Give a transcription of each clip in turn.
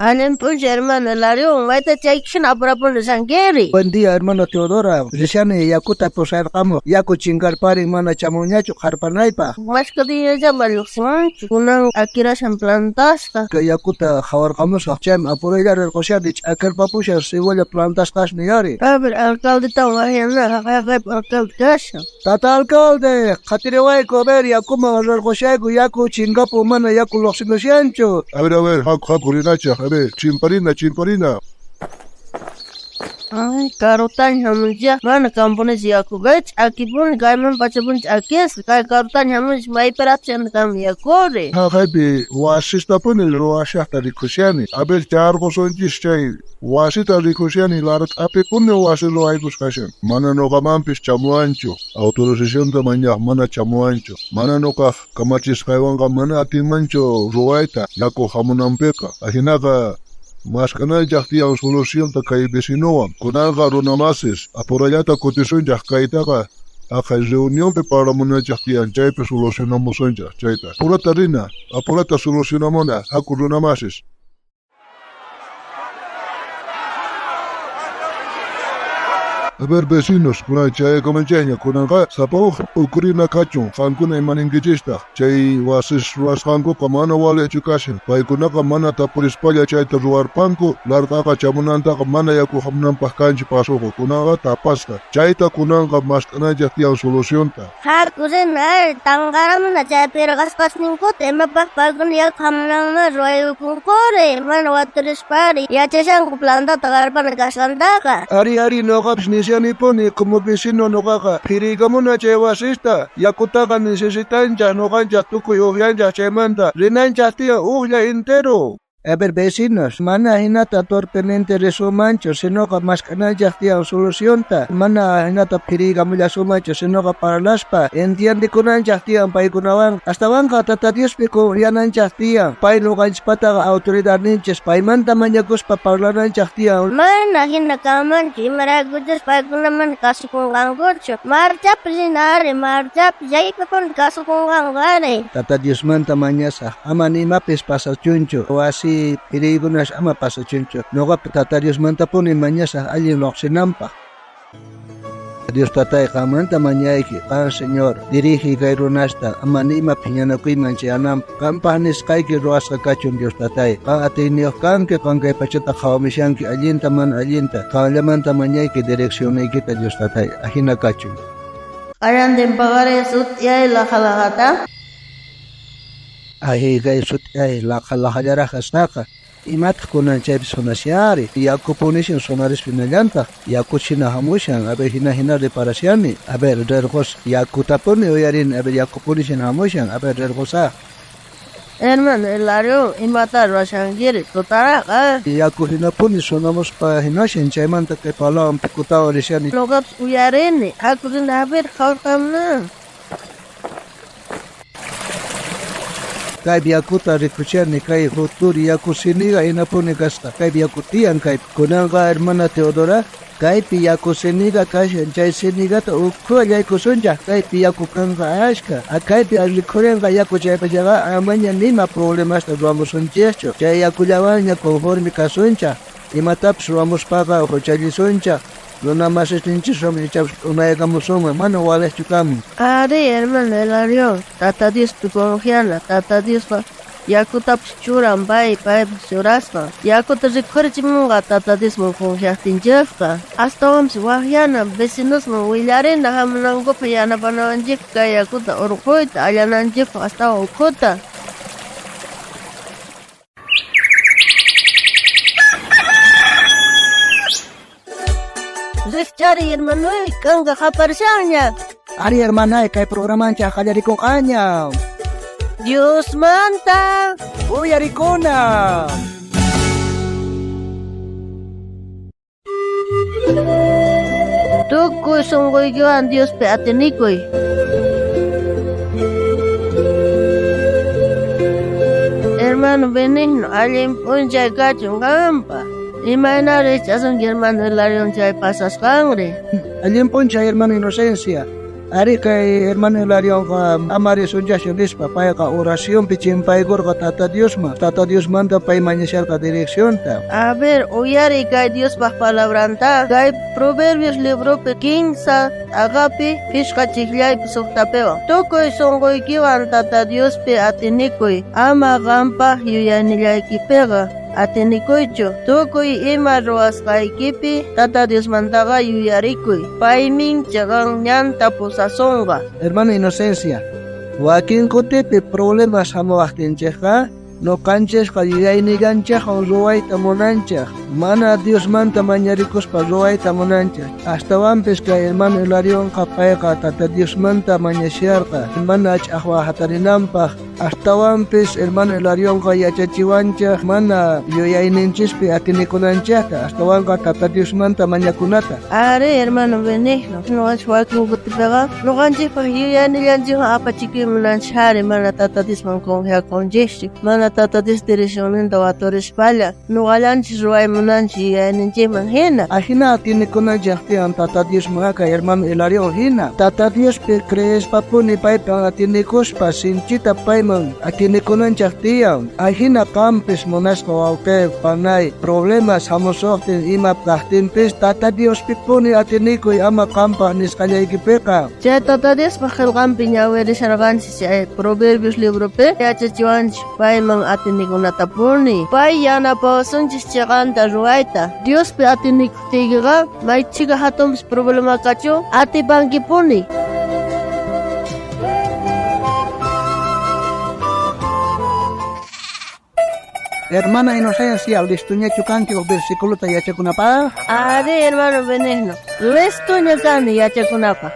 Allin p'unchay, hermano Hilarión. Mayta chaykishina apurapuni rishankiri? Buen día, hermano Teodora. Rishani yakuta pusarqamuq. Yaku chinkarparin mana chamunñachu qarpanaypaq. Mashkha diñallama lluqsimunchu. Kunan akirashan plantasqa. Kay yakuta qhawarqamusaq chaymi apuraylla rirqushani ch'akirpapushan cebolla plantasqasniy ari. A ver, alcaldetawan waqyana, haqay haqaypi alcalde kashan. Tata alcalde, qhatiriwayku, a ver, yakuman rirqushayku, yaku chinkapun mana yaku lluqsimushanchu. A ver, a ver, haku, haku rinachej, a ver, chimparina, chimparina. Ay, karutaña hamunchej, mana kanpunichu yakuqa, ch'akipuni, kayman pachapuni ch'akisqa, kay karutaña hamunchej, maypiraqpis chayna kanman yakuri. Haqaypi wasistapuni ruwashajta rikushani. A ver, charqusunchis chay wasita rikushani, larq'apipuni wasi ruwaykus kashan. Mana noqamanpis chamuwanchu, autorizacionta mañaj mana chamuwanchu. Mana noqaj kamachisqaywanqa mana atinmanchu ruwayta yaku hamunanpiqa. Ajinaqa mask'ananchej tiyan solucionta kay vecinowan. Kunanqa runamasis apurallata kutisunchej kaytaqa haqay reunionpi parlamunanchej tiyan chaypi solucionamusunchej chayta. Apurata rina, apurata solucionamuna, haku runamasis. A ver, vecinos, kunan chayakamunchejña, kunanqa sapa uj ukurina kachun, qankuna imaninkichistaq. Chay wasis ruwasqankuqa mana walichu kashan. Paykunaqa mana tapurispalla chayta ruwarpanku, larq'aqa chamunantaqa mana yaku hamunanpaq kanchu pasuqa, kunanqa tapasqa. Chayta kunanqa mask'ananchej tiyan solucionta. Haku rina ari, tanqaramuna chay pirqasqasninkuta, imapaq paykuna yaku hamunanman ruwaykunkuri, mana waturispari, yachashanku plantata qarpana kasqantaqa. Ari, ari, noqapis nishanipuni, como vecino noqaqa phiriykamuna chay wasista, yakutaqa necesitanchej noqanchej tukuy ujyanchej chaymanta, rinanchej tiyan ujlla entero. A ver, vecinos, mana hinata torpemente risumanchu, sinoqa mask'ananchej tiyan solucionta. Mana hinata phiriykamullasumanchu, sinoqa parlaspa entiendekunanchej tiyan paykunawan. Astawanqa Tata Diospi confiananchej tiyan. Pay noqanchikpataqa autoridadninchis, paymanta mañakuspa parlananchej tiyan. Mana hina kanmanchu, imaraykuchus paykuna mana kasukunqankuchu. Marchapi rina ari, marchapi chaypipuni kasukunqanku ari. Tata Diosmanta mañasaj, ama ni imapis pasachunchu, wasi phiriykunas ama pasachunchu. Noqapi Tata Diosmantapuni mañasaj allin lluqsinanpaq. Dios Tatay, qanmanta mañayki, qan Señor, dirigi kay runasta, ama ni ima phiñanakuyman chayananpaq. Qanpaq nisqayki ruwasqa kachun, Dios Tatay. Qan atiyniyuq kanki, qan kay pachata qhawamishanki allinta mana allinta. Qanllamanta mañayki direccionniykita, Dios Tatay. Ajina kachun. Q'ayantin paqarin sut'iyay laja lajata. Ají, kay sut'iyay laja lajallaraj kasqaqa. Imataq kunan chaypi sonashari? Yaku punishan sonarispa hinallantaq. Yaku hina hamushan, a ver hina hina reparashani. A ver, rirqus yakutapuni uyarini, a ver yaku punishan hamushan, a ver rirqusaj. Hermano Hilario, imata ruwashankiri tutaraqa? Yaku hinapuni sonamuspa hinashan, chaymanta kay palawan picotawan rishani. Noqapis uyarini, haku rina a ver qhawarqamuna. Kaypi yakuta rikuchani, kay juturi yaku siniga hinapuni kasqa. Kaypi yaku tiyan kaypi. Kunanqa hermana Teodora, kaypi yaku siniga kashan, chay sinigata ukhuwa llaykusunchaj, kaypi yaku kanqa ashkha. Kaypi rikhurinqa yaku chaypachaqa amaña nima problemasta ruwamusunchejchu. Chay yakullawanña conforme kasunchaj. Imatapis ruwamuspaqa huchallisunchaj. Runa masisninchis ichapis unaykamusunman, mana walejchu kanman. Ari, hermano Hilario, Tata Diospi confiana, Tata Diospa yakutapis churan pay, paypis churasqa. Yakuta rikhurichimunqa Tata Diosman confiaqtinchejqa. Astawanpis waqyana vecinosman willarina hamunankupaq yanapanawanchikpaq kay yakuta urquyta, allananchikpaq astawan ukhuta. Rijchari, hermanoy, kanka qaparishanña. Ari, hermanay, kay programanchaj qallarikunqaña. Diosmanta uyarikuna. Tukuy sunquykiwan Diospi atinikuy. Hermano Benigno, allin p'unchay kachun qanpaq. Imayna rijch'asunki hermano Hilarión chay pasasqanri? Allin p'unchay, hermano Inocencia. Ari kay hermano Hilarionqa amari sunchaschu nispa payqa oracionpi chimpaykurqa Tata Diosman. Tata Diosmanta pay mañasharqa direccionta. A ver, uyariy kay Diospaj palabranta. Kay Proverbios libropi 15 t'aqapi phishqa chijllaypi suqtapiwan. Tukuy sunquykiwan Tata Diospi atinikuy, ama qampaj yuyaynillaykipiqa atinikuychu. Tukuy ima ruwasqaykipi Tata Diosmantaqa yuyarikuy. Paymin cheqan ñanta pusasonqa. Hermana Inocencia, wakin kutipi problemas hamuwaqtinchikqa noqanchikqa yuyaynillanchikwan ruwayta munanchik, mana Diosmanta mañarikuspa ruwayta munanchik. Astawanpis kay hermano Hilarionqa payqa Tata Diosmanta mañasharqa mana ch'aqwa hatarinanpaq. Astawanpis hermano Hilarionqa yachachiwanchik mana yuyayninchispi atinikunanchikta, astawanqa Tata Diosmanta mañakunata. Ari, hermano Benigno, noqanchik wakin kutipiqa noqanchikpaq yuyaynillanchikwan apachikuy munanchik ari, mana Tata Diosman confiakunchikchu, mana Tata Dios direccionninta waturispalla, noqallanchik ruway munanchik yuyayninchikman hina. Ajina atinikunanchik tiyan Tata Diosman kay hermano Hilarion hina. Tata Diospi creespapuni paypan atinikuspa sinchita payman atinikunanchik tiyan. Ajina qampis munasqa wawqi panay problemas hamusuqtin ima kaqtinpis Tata Diospipuni atinikuy ama qampaq nisqallaykipiqa. Chay Tata Diospaq qillqanpi ñawirisharqanchik chay Proverbios libropi yachachiwanchik payman atinikunatapuni. Pay yanapawasunchik chiqanta ruwayta. Diospi atinikuptiykiqa may chhika hatunpis problema kachun atipankipuni. Hermana Inocencia, listoñachu kanki uj versículota yachakunapaj? Ari, hermano Benigno, listoña kani yachakunapaj.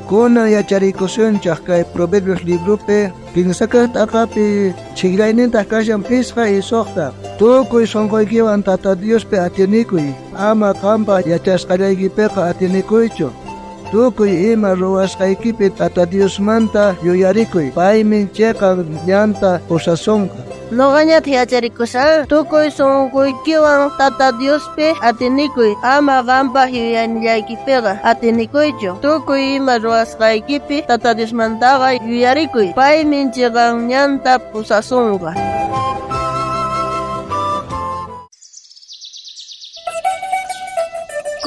Kunan yacharikusunchaj kay Proverbios libropi 15 t'aqapi chijlaynintaj kashan pisqa y suqta. Tukuy sunquykiwan Tata Diospi atinikuy, ama qampaj yachasqallaykipiqa atinikuychu. Tukuy ima ruwasqaykipi Tata Diosmanta yuyarikuy, paymin chiqan ñanta pusasonqa. Noqañataq yacharikushan, tukuy sunquykiwan Tata Diospi atinikuy, ama qampaj yuyaynillaykipiqa atinikuychu. Tukuy ima ruwasqaykipi Tata Diosmantaqa yuyarikuy, paymin chiqan ñanta pusasonqa.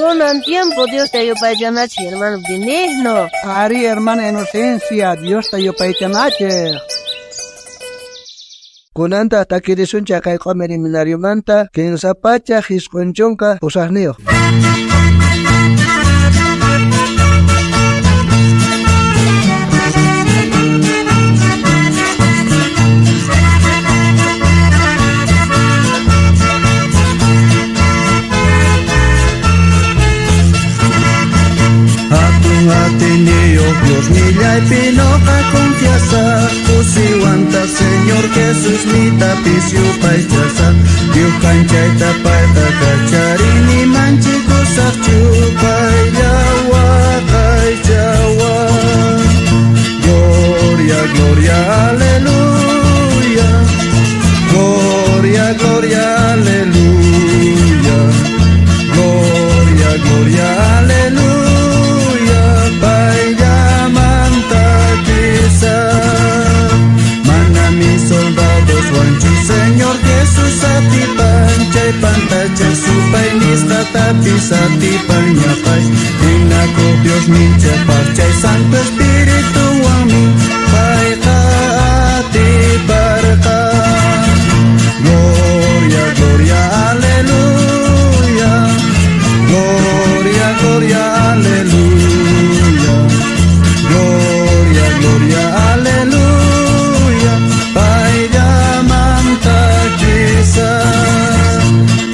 Kunan tiempo Diosta yupaychanachik, hermano Benigno. Ari, hermana Inocencia, Diosta yupaychanachik. Kunanta takirisunchik kay q'umir seminariomanta 398. Hatun atiniyuq Dios nillaypi noqa confiasaj, kusiwanta Señor Jesús nitapis yupaychasaj. Dios kanchayta payta kacharini manchikusajchu, paylla waqaychawan. Gloria, gloria, aleluya. Gloria, gloria, aleluya. Gloria, gloria, aleluya. Payllamanta kisaj. Mana mis soldados wanchu, Señor Jesús atipan, chay pantacha supay nisqatapis atipan ñapay. Rinakuq Dios minchapaj chay Santo Espíritu wanmin payqa atiparqa. Gloria, gloria, aleluya. Gloria, gloria, aleluya. Gloria, gloria, aleluya. Payllamanta kisaj.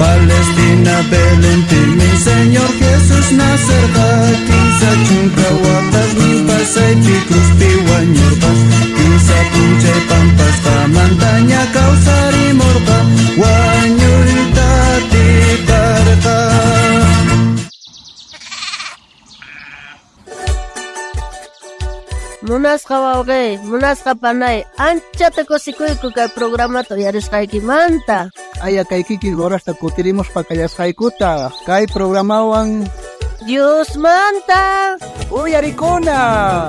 Palestina, Belén, mi Señor Jesús nacerqa. 30 watas nin pasaypi cruzpi wañurqa. 15 p'unchay pampasqamantaña kawsarimurqa. Wañuyta atiparqa. Munasqa wawqi, munasqa panay, anchata kusikuyku kay programata uyarisqaykimanta. Aya kay kikin horasta kutirimuspa kallasqaykuta kay programawan. Diosmanta Uyarikuna.